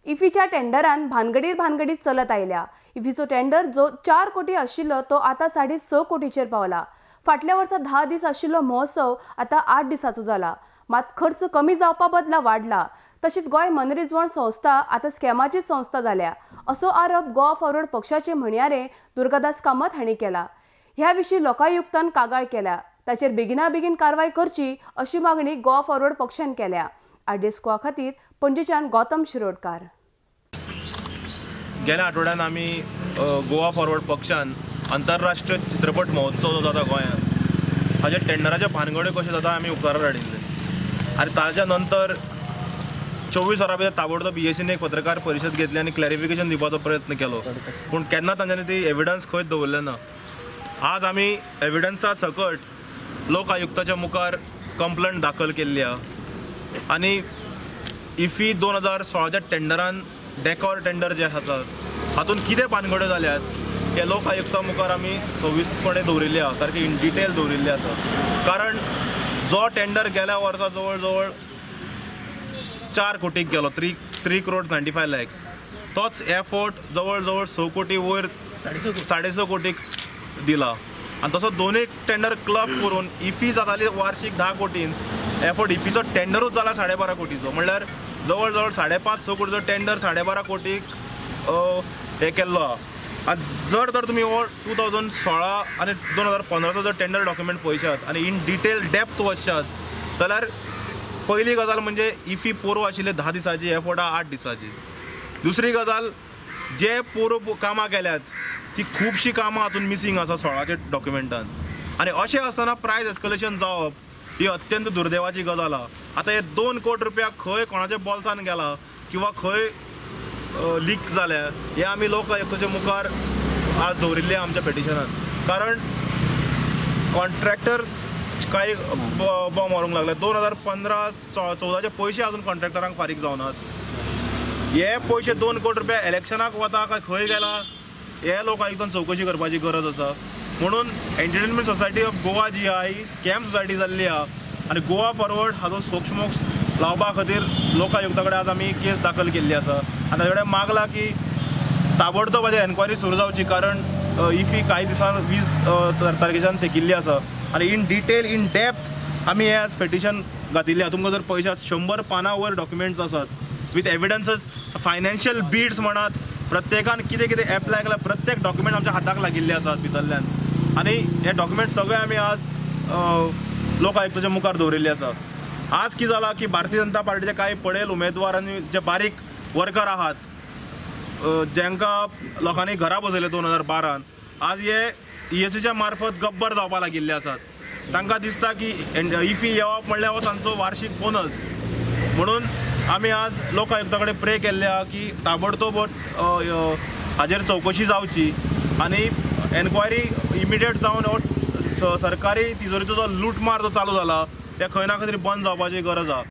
इफीच्या टेंडरान भानगडीर भानगडी चलत आयल्या. इफीचो टेंडर जो 4 कोटी आशिल्लो तो आतां 6.5 कोटीचेर पावला. फाटल्या वर्सा 10 दीस आशिल्लो महोत्सव आतां 8 दिसाचो जाला. मात खर्च कमी जावपा बदला वाडला. तशीच गोंय मनरिजवण संस्था आतां स्कॅमाची संस्था जाल्या असो आरोप गोवा फॉरवर्ड पक्षाचे म्हणयारे दुर्गादास कामत हांणी केला. ह्या विशीं लोकायुक्तान कागाळ केल्या. ताचेर बेगिना बेगीन कारवाय करची अशी मागणी गोवा फॉरवर्ड पक्षान केल्या. आरडीएस गोवा खातीर पणजेच्यान गौतम शिरोडकार. गेल्या आठवड्यान आमी गोवा फॉरवर्ड पक्षान आंतरराष्ट्रीय चित्रपट महोत्सव जो जाता गोंयांत हाजे टेंडराच्या भानगड्यो कश्यो जाता आमी उकारार हाडिल्ले आनी ताच्या नंतर 24 वरां भितर ताबडतोब बीएससीन एक पत्रकार परिशद घेतली आनी क्लॅरिफिकेशन दिवपाचो प्रयत्न केलो, पूण केन्ना तांच्यांनी ती एविडन्स खंयच दवरले ना. आज आमी एविडन्सा सकट लोक आयुक्ताच्या मुखार कंप्लेंट दाखल केल्ली आहा आनी इफी 2016च्या टेंडरान डेकॉर टेंडर जे आसा हातूंत कितें भानगड्यो जाल्यात हे लोक आयुक्ता मुखार आमी सविस्तपणे दवरिल्ले आहा, सारकें इन डिटेल दवरिल्लें आसा. कारण जो टेंडर गेल्या वर्सा जवळ जवळ 4 कोटीक गेलो, 3 crore 95 lakhs, तोच एफोर्ट जवळ जवळ 6 कोटी वयर 6.5 कोटीक दिला. आनी तसो दोनूय टेंडर क्लब करून इफी जाताली वार्षीक 10 कोटीन, एफोर्ट इफीचो टेंडरूच जाला 12.5 कोटीचो, म्हणल्यार जवळ जवळ 5.5-6 कोटीचो टेंडर 12.5 कोटीक हे केल्लो आहा. आनी जर तर तुमी हो 2016 आनी 2015चो जर टेंडर डॉक्युमेंट पळयशात आनी इन डिटेल डेप्थ वचशात जाल्यार पयली गजाल म्हणजे इफी पोरू आशिल्ले 10 दिसाची, एफोर्ट आहा 8 दिसाची. दुसरी गजाल, जे पोरू कामां केल्यात ती खुबशीं कामां हातूंत मिसींग आसा 16च्या डॉक्युमेंटान. आनी अशें आसतना प्रायस एस्कलेशन जावप ही अत्यंत दुर्दैवाची गजाल आहा. आतां हे 2 कोटी रुपया खंय कोणाच्या बोल्सान गेला किंवा खंय लीक जाल्या हे आमी लोक आयुक्ताच्या मुखार आज दवरिल्ले आमच्या पेटिशनान. कारण कॉन्ट्रॅक्टर्स कांय बॉम्ब मारूंक लागले. 2015-14चे पयशे अजून कॉन्ट्रॅक्टरांक फारीक जावनात. हे पयशे 2 कोटी रुपया इलेक्शनाक वता काय खंय गेला हे लोक आयुक्तान चवकशी करपाची गरज आसा. म्हणून एंटरटेनमेंट सोसायटी ऑफ गोवा जी आहा ही स्कॅम सोसायटी जाल्ली आहा आनी गोवा फॉरवर्ड हाचो सोक्षमोक्ष लावपा खातीर लोक आयुक्ता कडेन आज आमी केस दाखल केल्ली आसा आनी ताचे कडेन मागला की ताबडतोब हाजेर एन्क्वायरी सुरू जावची. कारण इफी कांय दिसान 20 तारखेच्यान थेकिल्ली आसा आनी इन डिटेल इन डेप्थ आमी हे आज पेटिशन घातिल्लें आहा. तुमकां जर पळयशात 100 पानां वयर डॉक्युमेंट्स आसात विथ एविडन्सीस, फायनान्शियल बीड्स म्हणात, प्रत्येकान कितें कितें एप्लाय केलां प्रत्येक डॉक्युमेंट आमच्या हाताक लागिल्ले आसात भितरल्यान आनी हे डॉक्युमेंट सगळे आमी आज लोक आयुक्ताच्या मुखार दवरिल्ले आसा. आज कितें जालां की भारतीय जनता पार्टीचे कांय पडेल उमेदवार आनी जे बारीक वर्कर आहात जांकां लोकांनी घरा बसयले 2012 आज हे ईएससीच्या मार्फत गब्बर जावपाक लागिल्ले आसात. तांकां दिसता की इफी येवप म्हणल्यार हो तांचो वार्षीक बोनस. म्हणून आमी आज लोक आयुक्ता कडेन प्रे केल्ले आहा की ताबडतोब हाजेर चवकशी जावची आनी एन्क्वायरी इमिडिएट जावन हो सरकारी तिजोरीचो जो लूटमार जो चालू जाला ते खंय ना खंय तरी बंद जावपाची गरज आहा.